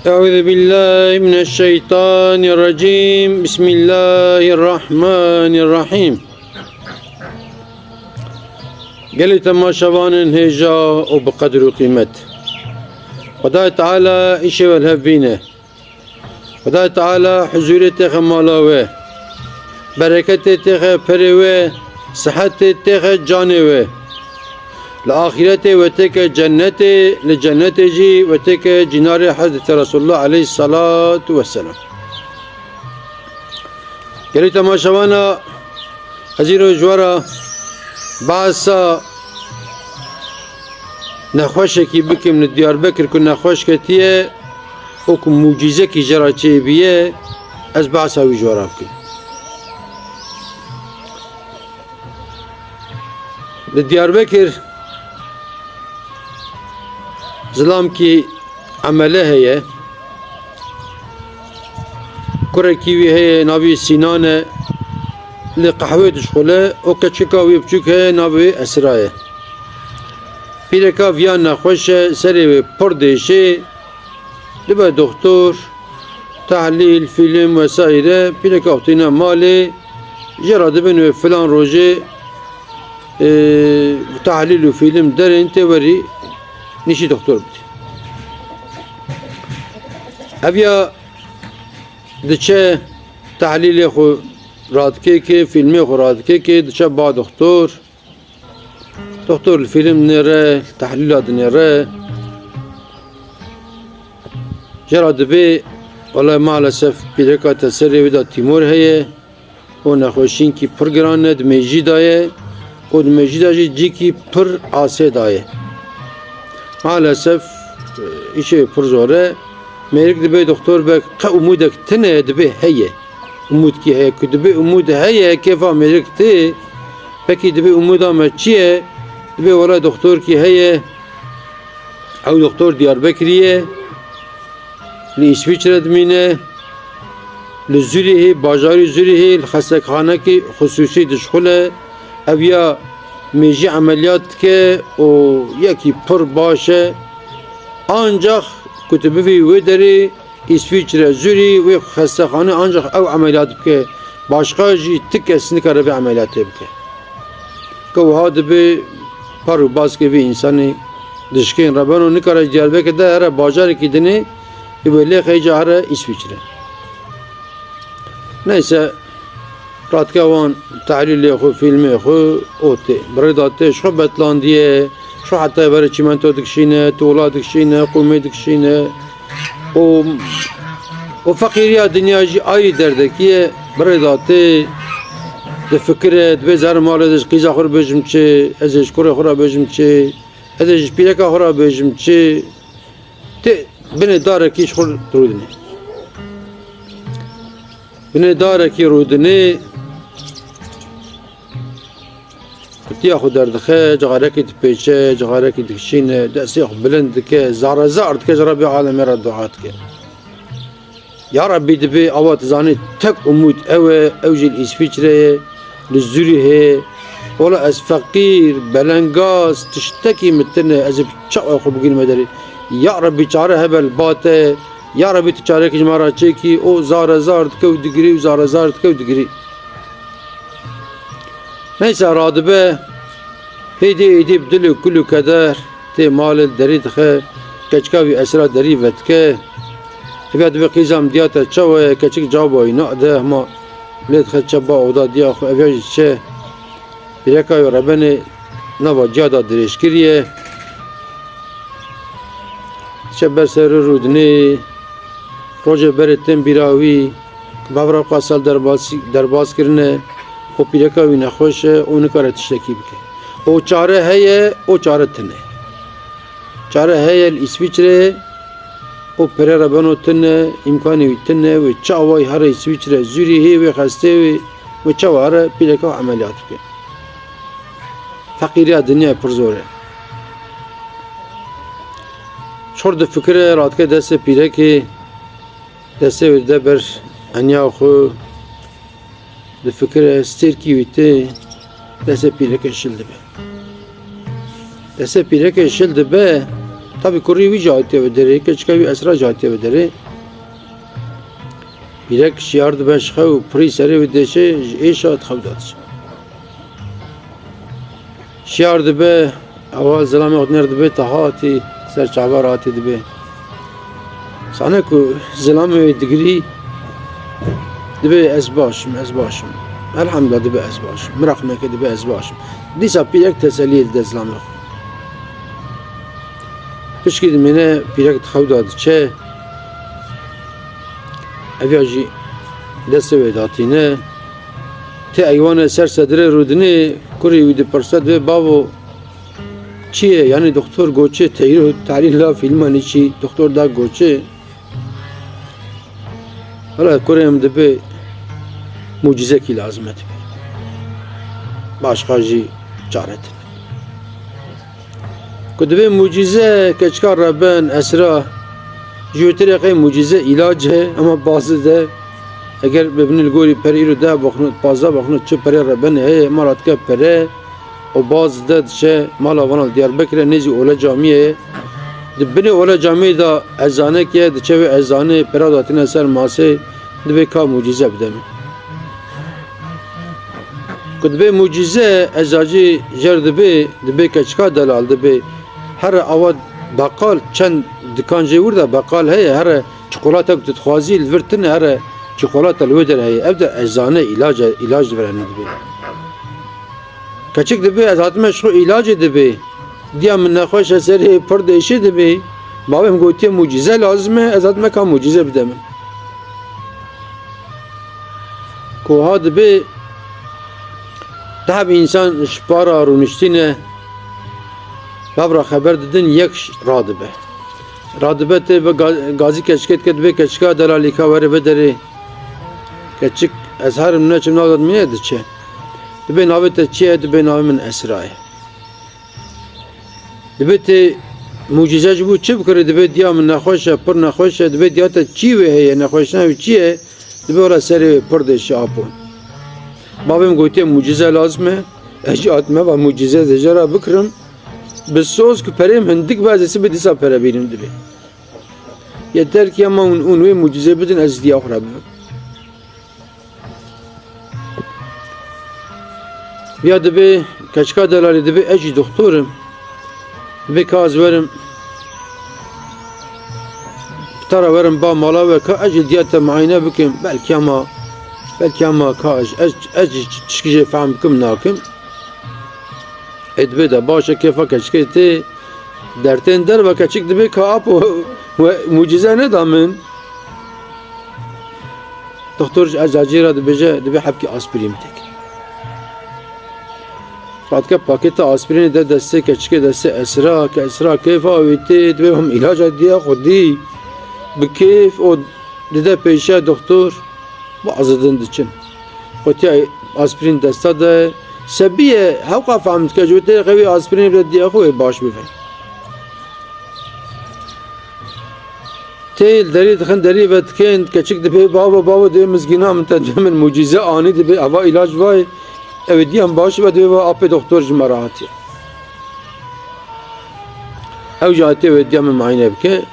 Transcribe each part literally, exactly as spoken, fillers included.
Euzu billahi mineşşeytanirracim. Bismillahirrahmanirrahim. Gelê temaşevanên hêja û bi qedir û qîmet. Xwedayê Teala îşê we li hev bîne. Xwedayê Teala huzûrê têxe mala we. Bereketê têxe perê we, sihetê têxe canê we. Li axîretê we têke cennetê, li cennetê jî we têke cînarê Hezretî Resulullah aleyhisselatu vesselam. Gelî temaşevana, ez îro ji we re behsa nexweşekî bikim li Diyarbekir ku nexweş ketiye û ku mucîzekî jê re çêbîye, ez behsa wî ji we re bikim. Li Diyarbekir zilamkî Emele heye. Kurekî wî heye, navê wî Sînan e. Li qehwê dişxule û keçika wî biçûk heye, navê wî Esra ye. Pîreka viya nexweş e, serê wê pir dêşê. Dibe doxtor, tehlîl, fîlm vesaire, pîreka xwe tîne malê, jê re dibin wê filan rojê, e, tehlîl û fîlm derên tê werî nîşî doxtor bidî. Ev ya diçe tehlîlê xwe radikê ke, fîlmê xwe radikê ke, diçe ba doxtor. Doxtor li fîlm dinêre, li tehlîla dinêre. Jê re dibê, wele maalesef pîreka te serê wê de tîmor heye û nexweşînkî pir giran e, di mêjî de ye û di mêjî de jî cîkî pir asê de ye. Maalesef, îşê pir zor e. Mêrik dibê doxtor be, qe umûdek tune dibê heye. Umûdkî heye. Ku dibê umûd heye, kêfa mêrik tê, pekî dibê umûda me çi ye? Dibê wele doxtorkî heye. Ew doxtor Diyarbekirî ye. Li Îsvîçre dimîne. Li Zurîhê, bajarî Zurîhê, li xestexanekî xisûsî dişxule. Ev ya mêjî emeliyat dike û yekî pir baş e. Ancax ku tu bivî wê derê, Îsvîçre, Zurî, wê xestexane ancax ew emeliyat bike. Başqa jî ti kes nikare vê emeliyatê bike. Ke wiha dibe par û baskê vê însanê dişkên re beno, nikare ji Diyarbekir de here bajarekî dinê, ê wê lê xeyca here Îsvîçre. Neyse, radike wan tehlîlê xwe, fîlmê xwe û tê. Bi rê de tê, ji xwe betlandiye, ji xwe heta berê çîmento dikişîne, tola dikişîne, qûmê dikişîne. Û, û feqîriya dinya jî ayrî derdekî ye, bi rê de tê, difikire, dibê ez herim malê de ji qîza xwe re bêjim çi, ez ê ji kurê xwe re bêjim çi, ez ê ji pîreka xwe re bêjim çi. Tê binê darekî ji xwe rûdinê. Binê darekî rûdinê, qutiya xwe derdixe, cixarekî dipêçe, cixarekî dikişîne, destê xwe bilind dike, zare zar dike, ji Rebbê alemê re dua dike. Ya Rebbî, dibê awa, tu zanî, tek umûd ew e, ew jî li Îsvîçre ye, li Zurîhê. Wela ez feqîr, belengaz, tiştekî min tune, ez ê çawa xwe bigihînime derê. Ya Rebbî, çare hebe li ba te, ya Rebbî, tu çarekî ji me re çêkî, û zare zar dike û digirî û zare zar dike û digirî. Neyse, radibe, hêdî hêdî bi dil û kul û keder tê malê, derî dixe, keçika wî Esra derî vedike. Ev ya dibê qîza min diya te çawa ye, keçik cewaba wî nade, hema lê dixe çe ba oda diya xwe, ev ya jî diçe pîreka wî rebenê nava ciya de dirêj kiriye. Diçe ber serê rûdinê, rojê berê tên bîra wî, ku bavra xwe sal derbas, derbas kirine û pîreka wî nexweş e û nikare tiştekî bike. Û çare heye û çare tune. Çare heye li Îsvîçreyê û pere rebeno tune, îmkanê wî tune, wê çi awayî here Îsvîçre, Zurîhê, wê xestê wê, wê çawa here pîreka emeliyat bike. Feqîriya dinyayê pir zor e. Çor difikire, radike destê pîrekê, destê wê dide ber eniya xwe, difikire, stêrkî wî tê, destê pîrekê şil dibe. Destê pîrekê şil dibe, Tabî kurî wî jî hatiye bi derê, keçika wî Esra jî hatiye bi derê. Pîrek şiyar dibe ji xew, pirî serê wî diêşe, ji êşa di xew de diçe. Şiyar dibe, ewa zilamê xwe dinêr dibê, te hatî, ser çava re hatî dibê. Sane ku zilamê wê digirî, dibê ez baş im, ez baş im. Elhamdulillah dibê ez baş im. Miraq neke dibê ez baş im. Dîsa pîrek teseliyê dide zilamê xwe. Pişkî dimîne pîrek di xew de diçe. Ev ya jî destê wê datîne. Tê eywanê ser sedirê rûdinê, kurê wî dipirse, dibê bavo, çi ye? Yanî doktor got çi? Teyro, tehlîla fîlmanî çi? Doktor da got çi? Wela kurê min dibê mucîzekî lazim e dibê. Başqa jî çare tine. Ku dibê mucîze keçika reben, Esra, ji wê tirê qey mucîze îlac e, ema baz dide. Eger bibinî li gorî perê îro deh bexnût, pazdeh bexnût, çi perê reben heye, mala dike pere, û baz dide diçe mala vana li Diyarbekirê nêzî Ole Camiyê ye. Di binê Ole Camiyê de ezaneke ye, diçe wê ezanê pera datîne ser masê, dibê ka mucîze bide min. Ku dibê mucîze, ez acî jer dibê, dibê keçika delal dibê. Here awa beqal, çend dikan jê wir de beqal heye, here çikolata ku tu dixwazî li vir tine, here çikolata li wê der heye. Ev de ez zane îlac, îlac li vir hene dibê. Keçik dibê, ez hatime ji xwe îlacê dibê. Diya min nexweş e, serê pir dêşê dibê. Bavê min gotiye mucîze lazim e, ez hatime ka mucîze bide min. Ku ha dibê deheb însan ji para rûniştîne, bevra xeber didin, yek radibe. Radibe tê bi ga-, gazî keçikê dike, dibê keçika delalîka were vê derê. Keçik, ez herim neçim nav de dimîne diçe. Dibê navê te çi ye? Dibê navê min Esra ye. Dibê tê mucîze ji bo çi bikirî? Dibê diya min nexweş e, pir nexweş e. Dibê diya te çî wê heye, nexweşina wî çi ye? Dibê wela serê wê pir dêşe apo. Bavê min gotiye mucîze lazim e. Ez jî hatime va mucîze ez ê jê re bikirim. Bi soz ku perê min hindik be, ez ê sibê dîsa pere bînim dibê. Yeter ki hema hûn, hûn wê mucîze bidin, ez diya xwe re bibim. Ya dibê keçika delalî dibê ez jî doktor im. Dibê ka ez werim, bi te re werim ba mala we, ka ez jî diya te muayene bikim. Belkî hema, belkî hema ka ez, ez, ez jî tişkî jê fehm bikim, nakim. Ê dibê de baş e, kêfa keçikê tê. Dertên derve keçik dibê ka apo we mucîze neda min. Doktor ji ecacî re dibêje, dibê hebkî aspirîn bitek. Radike paketa aspirînê de destê keçikê, destê Esra, ke Esra kêfa wî tê, dibê him îlaca diya xwedî bi kêf û dide pêşiya doktor. Bazidin diçin. Gotiya aspirîn desta de, sebiye hewqa fehm dike, ji wê tê qewî aspirînê bide diya xwe wê baş bibe. Tê li derî dixin, derî ve dikên, keçik dibê bavo, bavo, dê mizgîna min te, dê min mucîze anî, dibê eva îlac vay, ew ê diyan baş be, dibê va apê doktor ji me re hatiye. Ew jî hatiye wê diya min muayene bike.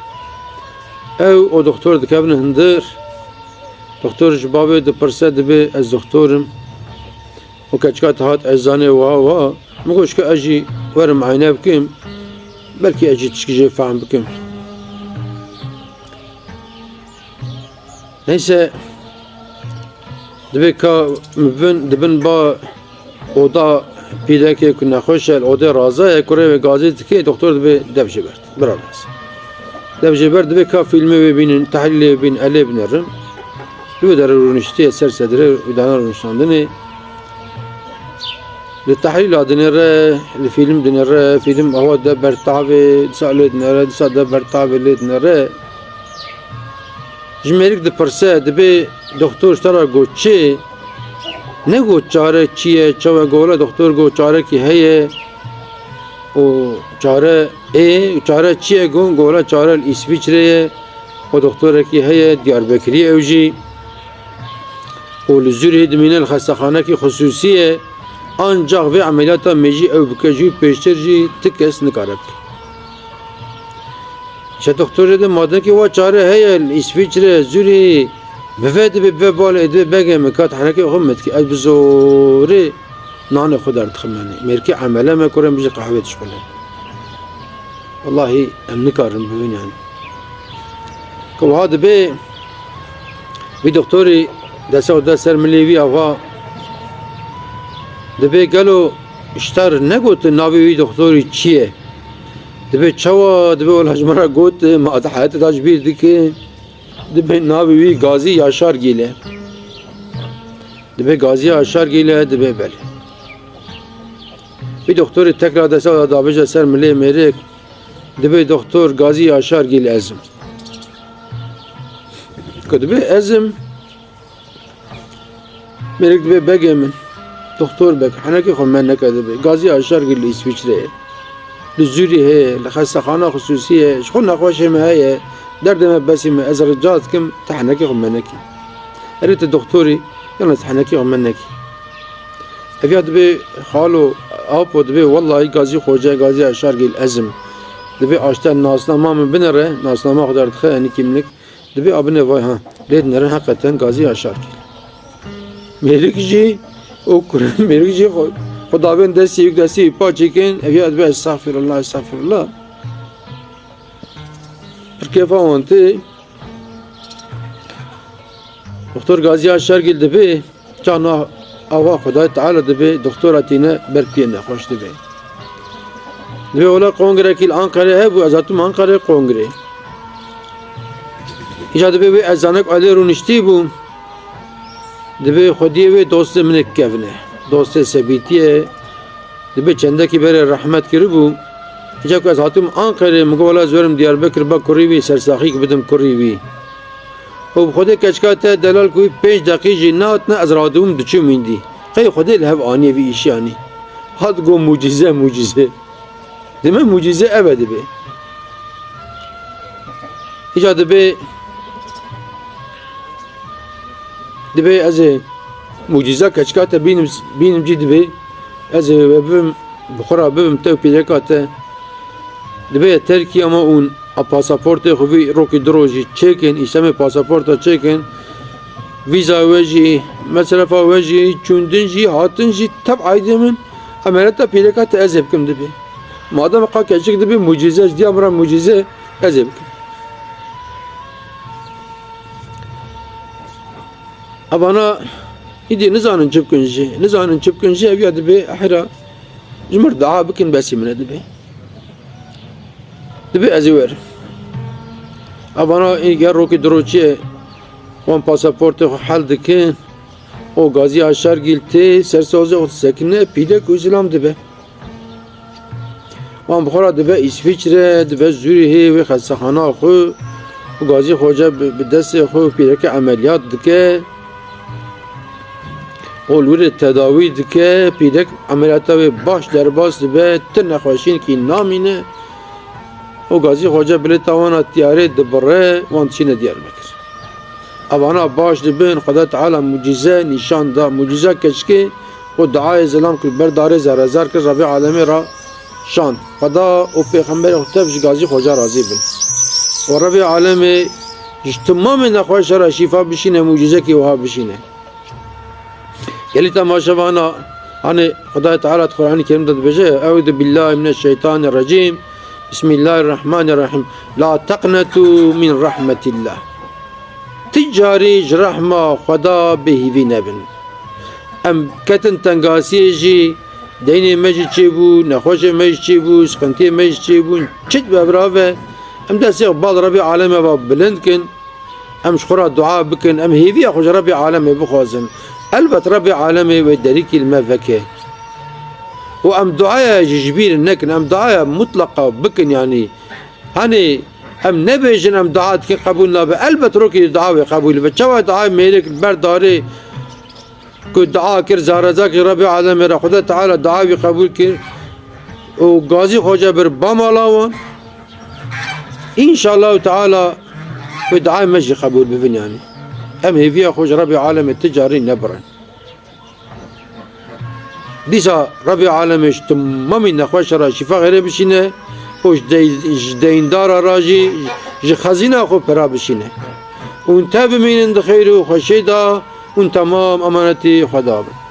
Ew û doktor dikevin hundir. Doktor ji bavê dipirse, dibê ez doktor im. Û keçika te hat ez zanê wiha wiha. Min got, "Şke ez jî werim eyne bikim. Belkî ez jî tişkî jê fehm bikim." Neyse, dibê ka min bin, dibin ba oda pîrekê ku nexweş e, li odê raza ye, kurê wê gazî dike, doktor dibê dev jê bert. Bira nas. Dev jê ber dibê ka fîlmê wê bînin, tehlîlê wê bînin, ez lê binêrim. Li wê derê rûniştiye ser sedirê û dana rûniştandinê. Li tehlîla dinêre, li fîlm dinêre, fîlm awa de ber tavê, disa lê dinêre, disa de ber tavê lê dinêre. Ji mêrik dipirse, dibê doktor ji te re got çi? Negot çare çi ye, çawa gola doktor got çarekî heye. Û çare ê, çare çi ye got, gola çare li Îsviçrê ye. Û doktorekî heye, Diyarbekirî ew jî. Û li Zûrîhê dimîne li xestexanekî xisûsî ye. Ancax vê emeliyata mêjî ew bike jî, pêştir jî ti kes nikare bike. Çe doktorê de madem ki wa çare heye, li Îsviçre, Zurî, bive dibe, bive bale, ê dibe begê min, ka ti henekê xwe mit kî. Ez bi zorê nanê xwe derdixim, yanî. Mêrkê emele me, kurê min bijî qehwê dişxule. Wellahî em nikarin bibin, yanî. Ke wiha dibe, vî doktorî desa xwe da ser milê vî, ava dibe, gelo ji te re negotin navê wî doktorî çi ye? Dibe, çawa? Dibe, wela ji min re got, ma di heyetê de ji bîr dike. Dibe, navê wî Gazî Yaşargîl e. Dibe, Gazî Yaşargîl e? Dibe, belê. Vî doktorê tekrar desa da, dabêje ser milê mêrik. Dibe, doktor Gazî Yaşargîl ez im. Ku dibe, ez im. Mêrik dibe, begê min, doktor beg, henekê xwe me neke, dibe. Gazî Yaşargîl li Îsviçre ye. Li Zurîh heye, li xestexana xisûsî ye. Ji xwe nexweşê me heye. Derdê me besî me. Ez rica dikim, ti henekê xwe me nekî. Erê, ti doktorî, yana ti henekê xwe me nekî. Ev ya dibe, xalo, apo, dibe, wellahî Gazî Xoce, Gazî Yaşargîl ez im. Dibe, aşte nasnama min binere, nasnama xwe derdixe, yanî kîmlik. Dibe, a binê vay ha. Lê dinêrin heqeten Gazî Yaşargîl. Mêrik jî û kur-, mêrik jî xwe, xwe davên destê yek, destê wî paçê kin, ev ya dibe, estexfirullah, estexfirullah. Pir kêfa wan tê. Doktor Gazî Yaşargîl dibe, çaxna ava Xwedayê Teala dibe, doktora tîne ber piyê nexweş dibe. Dibe, wela kongrekî li Anqerê hebû, ez hatim Anqerê kongrê. Îca dibe wê ezanek alê rûniştî bû. Dibe, xwediyê wê dostê min ê kevin e. Dostê sebîtî ye. Dibe, çendekî berê rehmet kiribû. Îca ku ez hatim Anqerê, min got, wela ez werim Diyarbekir, ba kurî wî sersaxîk bidim kurî wî. Û bi Xwedê keçika te delal ku wî pênc deqî jî nehatine, ez radibûm diçûm îndî. Qey Xwedê li hev aniye vî îşî, yanî. Hat got, mucîze, mucîze. Dime mucîze ev e, dibe. Îca dibe, dibe ez ê mucîza keçika te bînim, bînim cî, dibe ez ê we bibim, bi xwe re bibim te û pîreka te. Dibe ye terkî ama ûn a pasaportê xwe vî rokî du rojî çêkin, îşlemê pasaporta çêkin, vîza we jî, mesrefa we jî, çûndin jî, hatin jî, tev aydê min, emeliyata pîreka te ez ê bikim, dibe. Madem qal keçik dibe mucîze, ji diya min re mucîze, ez ê bikim. Evana îdî nizanin çi bikin jî, nizanin çi bikin jî, ev ya dibe, ehira ji mir dua bikin, besî min e, dibe. Dibe ez ê werim. Evana ê ger rokî du rojî ye, wan pasaportê xwe hel dikin, û Gazî Yaşargîl tê, ser sazê xwe disekine, pîrek û zilam dibe. Wan bi xwe re dibe Îsviçre, dibe Zurîhê, wê xestexana xwe û Gazî Xoce bi, bi destê xwe û pîreke emeliyat dike û li wir tedawî dike. Pîrek emeliyata wê baş derbas dibe, ti nexweşînkî namîne û Gazî Xoce bilêta wan a tiyarê dibire, wan diçîne Diyarbekir. Evana baş dibin, Xweda Teala mucîze nîşan da, mucîza keçikê û duayê zilam kir, ber darê zerrezar kir, Rebê Alemê re şand. Xweda û Pêxemberê xwe tev ji Gazî Xoca razî bin. Û Rebê Alemê ji timamê nexweşa re şîfa bişîne, mucîzekî wiha bişîne. Gelî temaşevana, hanê Xwedayê Teala di Qur'anê Kerîm de dibêje, Euzu billahi mineşşeytanirracîm. Bismillahirrahmanirrahîm. La teqnetu min rahmetillah. Ti carî ji rehma Xweda bêhîvî nebin. Em ketin tengasiyê jî, deynê me jî çêbû, nexweşê me jî çêbû, siqintiyê me jî çêbûn, çi dibe bira ve, em destê xwe bal Rebê Alemê ve bilind kin, em ji xwe re dua bikin, em hêviya xwe ji Rebê Alemê bixwazin. Elbet Rebê Alemê wê derîkî li me veke. Û em duaya jî ji bîr nekin, em duaya mutleqa bikin, yanî. Hanê em nebêjin em dua dikin qebûl nabe. Elbet rokê dua wê qebûl be. Çawa dua mêrik li ber darê ku dua kir, zarezak ji Rebê Alemê re, Xweda Teala dua wî qebûl kir û Gazî Xoce bir ba mala wan. Înşallahu Teala wê duayê me jî qebûl bibin, yanî. Em hêviya xwe ji Rebê Alemê ti carî nebirin. Dîsa Rebê Alemê ji timamî nexweşa re şîfa xêrê bişîne. û ji dey-, ji deyndara re jî ji xezîna xwe pira bişîne. Hûn te bimînin di xêr û xweşiyê de, hûn temam emanetî Xweda bin.